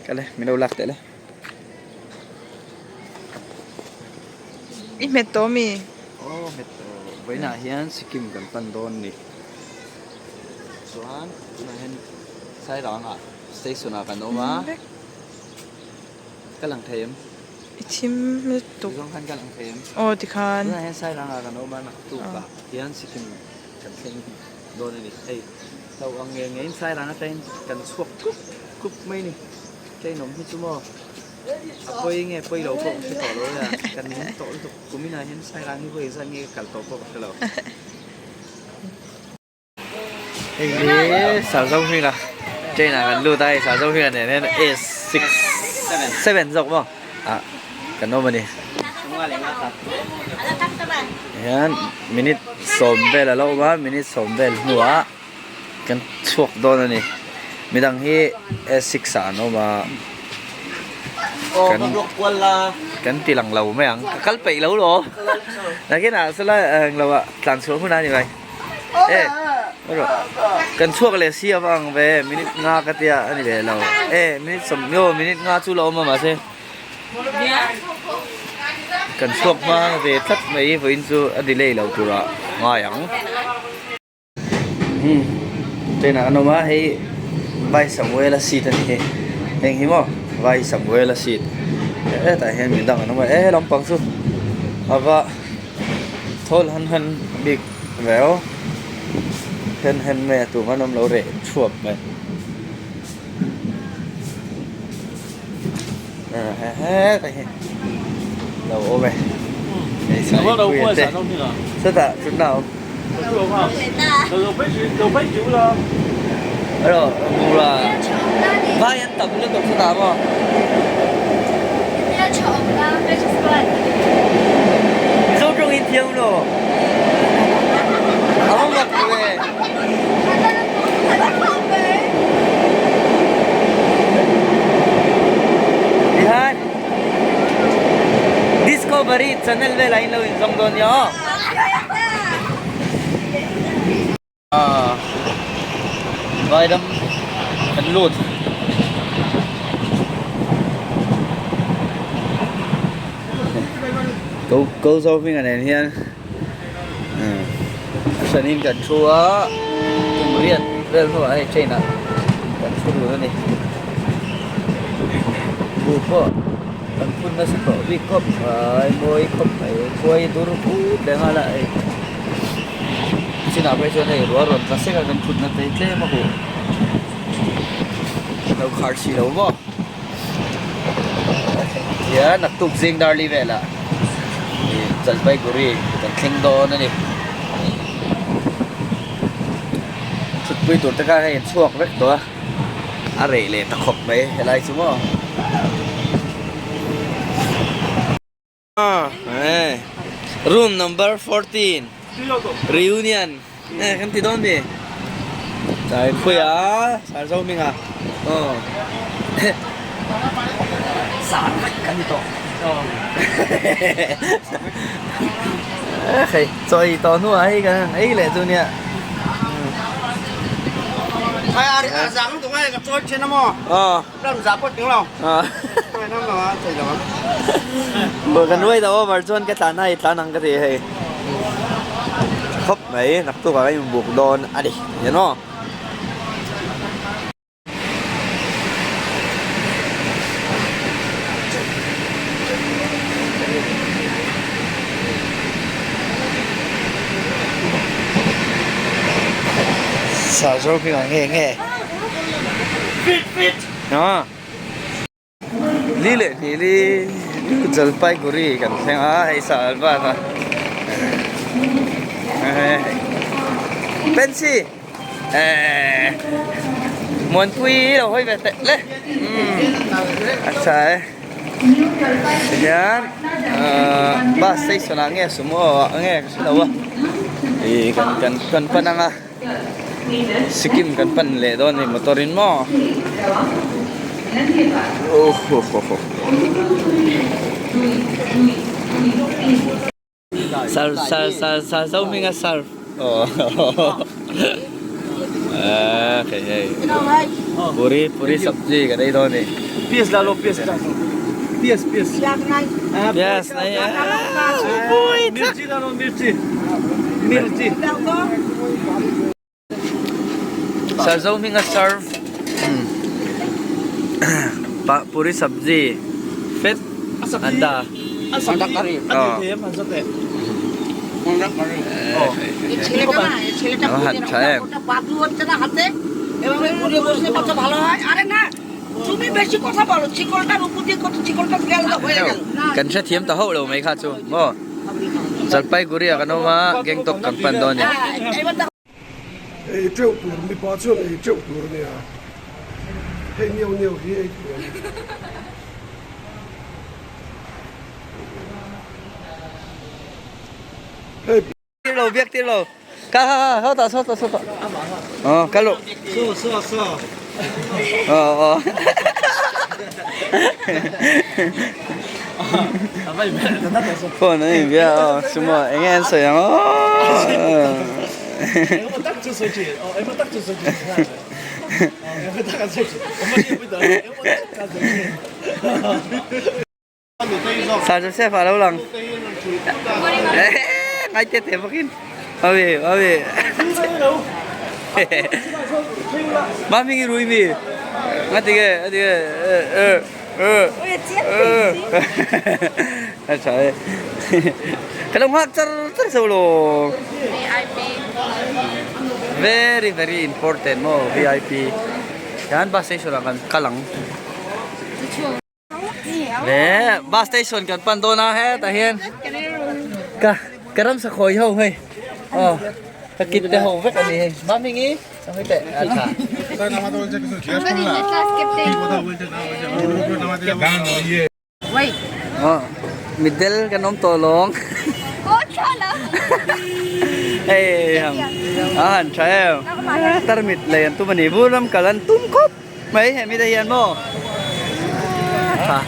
Kal e, min lo lak teh le. I hmet tawh mi? Aw hmet tawh. Vawiinah hian Sikkim kan pan dawn ni. Chuan tunah hian Sairangah station ah kan awm a. Ka lang thei em? I thim lutuk. Tizawng khan ka lang thei em? Aw tikhan. Tunah hian Sairangah kan awm a, naktukah hian Sikkim kan thleng dawn a ni. Hei hlo ang nge ngeiin Sairang atangin kan chhuak kup kup mai a ni. Train awm hi chu maw a pawi nge pawi lo pawh ka hre tawh lo a, kan ning tawh lutuk. Kuminah hian Sairang hi vawi zat nge ka kal tawh pawh ka hre lo. Hei hi Sarzohminga train ah kan lut a hei Sarzohminga nen hian S6 7 zawk maw ah kan awm a ni hian minute sawm vel a lo awm a minute sawm vel hnuah kan chhuak dawn a ni midang hi S6 ah an awm a kan kan ti lang lo mai ang ka kal peih lo lawm nakinah sawlai englo ah tlan chhuah hunah a ni mai. E kan chhuak leh si ava ang ve minute nga ka tia a ni leh lo e minute sawm aw minute nga chu la awm a mahse kan chhuak hma ve tlat mai vawiin chu a delay lo turah ngai ang umm train ah an awm a hei vai samuela seat a ni hi heng hi maw vai samuela seat hetah hian midang an awm a e lampang chu ava. Thawl han han bik ve aw hen hen mai a tum an awm lo reh thuap mai he he lo awm e sawtah chutna a awm erawh bura vai an tam lutuk sawtah maw. Mizo tawng in thiam lo a va mak ve. Tihian Discovery channel velah in lo inzawm dawn nia aw. Vaidam kan lut. Ko ko zo hming nen hian a hranin kan thu a kum riat vel hnuah hei train ah kan thu dun a ni. Buh pawh kan phun nasa tawh bik khawp mai mawi khawp mai khuai dur put leh nghal a hei. Chinah phei chuan hei ruah rawn tla sek a kan thutna te hi tlem a huh lo khar si lo maw hian naktuk zing darli velah ih Jalpaiguri kan thleng dawn a ni thutpui tur te kha hei an chhuak vek tawh a a reh leh ta khawp mai helai chu maw. Room number 14 reunion eh kan ti dawn mi tlai khawi a sar zo hming a aw sar vek kan ni tawh hei chaw ei tawh hnuah hei kan han ei leh chu nia Kan ruai lo over chuan ka tlan a i tlan ang ka ti hei khawp mai naktuk ah ka inbuk dawn a ni you know. Sa zawk hi nge nge. A li leh hnih li Jalpaiguri kan thleng a hei sa an van a Pensi eh Muanpui lo hawi ve teh le a tha e tihian bus station ah nge sumo ah nge ka hre lo a ih kan kan kan pan ang a. Sikkim kan pan leh dawn a ni motor in maw sar sar sar sar zo hming a sar aw hei hei puri puri sabji kan ei dawn a ni. Yes, Sir Zohminga serve puri sabzi fit anda Kan hrethiam ta hauh lo mai kha chu maw Jalpaiguri ah kan awm a Gangtok kan pan dawn a ni. Ei teuh tur mipa chuan ei teuh tur a nia hei neu neu hi ei tur a ni. Hei. Tir lo biak tir lo kha kha kha saw tah saw tah saw tah aw kal rawh saw saw saw aw aw phone an inbia aw sumo eng nge an sawi ang aw Sir Joseph a lo lang ngai te te bawkin awi awi Mami ngi rui mi nga ti ge a ti ge a tha e ka lo nghak char char zo lo very very important maw vip hian bus station ah kan kal ang. Le bus station kan pan dawn a hetah hian ka ka ramsa khawi ho hei aw ka kit te ho vek a ni hei Mamingi sawi teh a tha. Aw mitdel kan awm tawh lawng hei a han tha em tarmit lei an tum a ni vur ram kal an tum khawp. Mai hemi te hian maw tha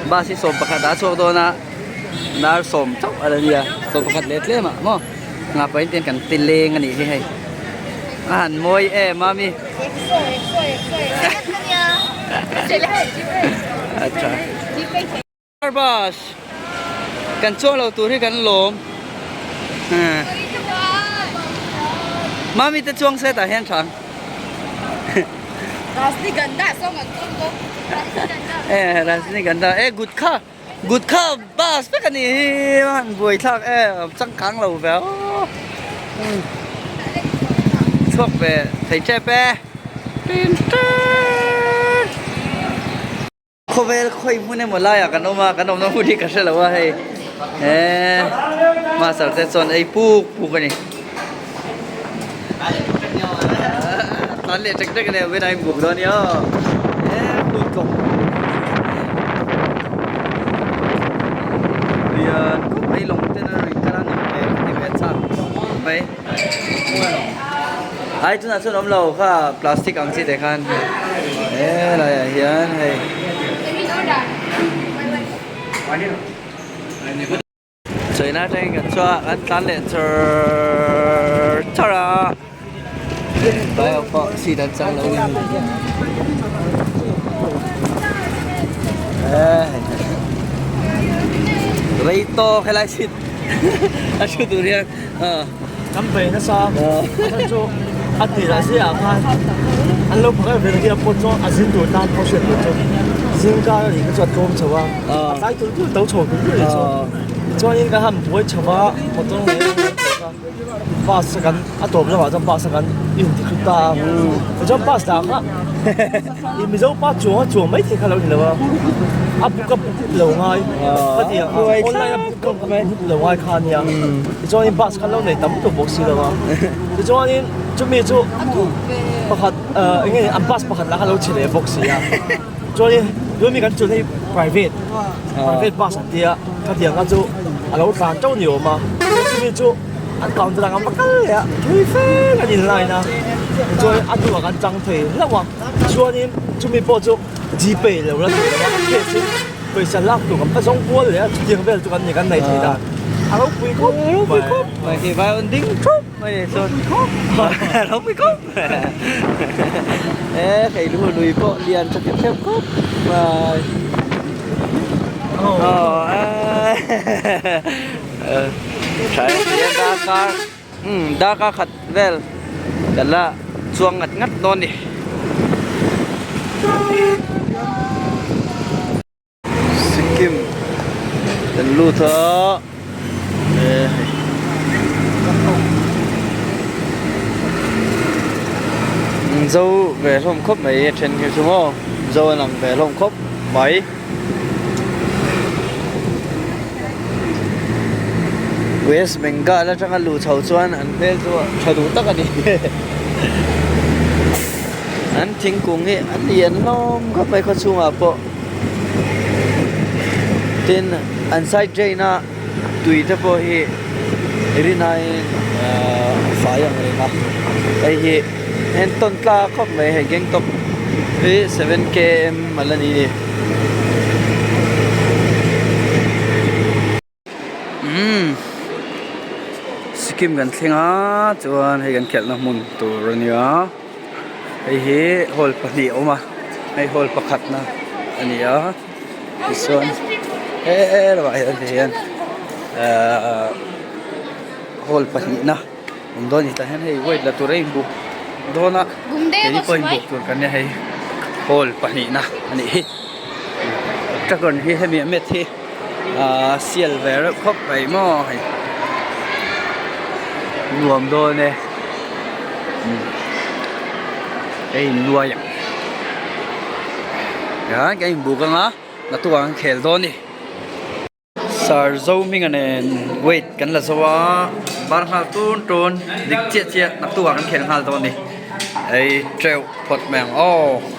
bus hi 11 ah a chhuak dawn a dar 10 chauh a la nia 11 leh tlem ah maw nghah pahin ten kan ti leng a nih hi hei a han mawi em a mi a tha bus kan chuang lo tur hi kan lawm mami te chuang se tah hian tha e rajnigandha e gutkha gutkha bus vek ani hi a han buai thlak e changkang lo ve aw chhuak ve thei tep e Khawvel khawi hmun emaw laiah kan awm a, kan awmna hmun hi ka hre lo a hei eee master te chuan ei puk puk a ni. Tlan leh ṭek ṭek a ni a, winai buk dawn a nia aw eee puk tawp. Lian khawp mai lawng ten a rawn kal a ni ve ka ti ve chak mai. Ai tunah chuan awm lo kha plastic ang chi te khan helai ah hian hei chawina atangin kan chhuak a kan tlan leh char char a tlai ho pawh seat an chang lo rei tawk helai seat a thu tur hian. Kan bei nasa a chhan chu a tir ah zia ah khan an lo phak ve hi a pawt chu a zin tur tan pawh hriat tur chu zing kar a nih kha chu a tlawm chho a a tlai tul tul to chho tul tul chu tichuanin kan han buai chho a motor leh bus a kan a tawp lamah chuan bus a kan in ti thut ta a tichuan bus dah kha Mizo pa chuang a chuang maithei kha lo ni lo a a book a book lo ngai khatiang a online a book a book lo ngai kha ania tichuanin bus kha lo nei tam lutuk bawk si lo a tichuanin chumi chu pakhat eng nge an bus pakhat lah kha lo chhe leh bawk si a chuanin tuna mi kan chuan hei private private bus an tia khatiang kha chu a lo tlan teuh ni awm a chumi chu. An counter ah kan va kal leh a thui fe kan in line a tichuan a hnuah kan chang thei hlauh a chuanin chumi pawh chu gpay lo la thei lo a cash in pawisa lak tur kan va zawng kual leh a chutiang vel chu kan ni kan nei thei dan a ropui khawp mai. Ropui khawp mai hi vai on ding thup. mai ni chuan ropui khawp e hei lu lui pawh lian tha khep khep khawp mai aw darkar umm darkar khat vel kan la chuang ngat ngat dawn a ni. Sikkim kan lut a e hei zo ve hlawm khawp mai a then hi chu maw zo an ang ve hlawm khawp mai. West Bengal atanga luh chho chuan an hmel chu tha duh tak a ni an thingkung hi a lian hlawm khawp mai khawchhungah pawh. Tin an side drain a tui te pawh hi rinaiin ahh a fai ang reng a hei hi en tawn tlak khawp mai hei Gangtok hi 7 km a la ni a ni. Umm Sikkim kan thleng a chuan hei kan khelhna hmun tur a nia hei hi hall pahnih a awm a hei hall pakhatna a ni a tichuan helamah hian ti hian ahh hall pahnihna awm dawn a ni tah hian hei weight la tur a inbuk dawn a keini pawh inbuk tur kan nia hei hall pahnihna a nih hi dragon hi hemi a mat hi. Ahh sial ve reuh khawp mai maw hei nuam dawn e hei innuai ang tihian kan inbuk anga naktuk ah kan khel dawn a ni sir Zohminga nen weight kan la zo a bar nghal tun tun dik chiah chiah naktuk ah kan khel nghal dawn a ni hei teuh phawt mai ang aw.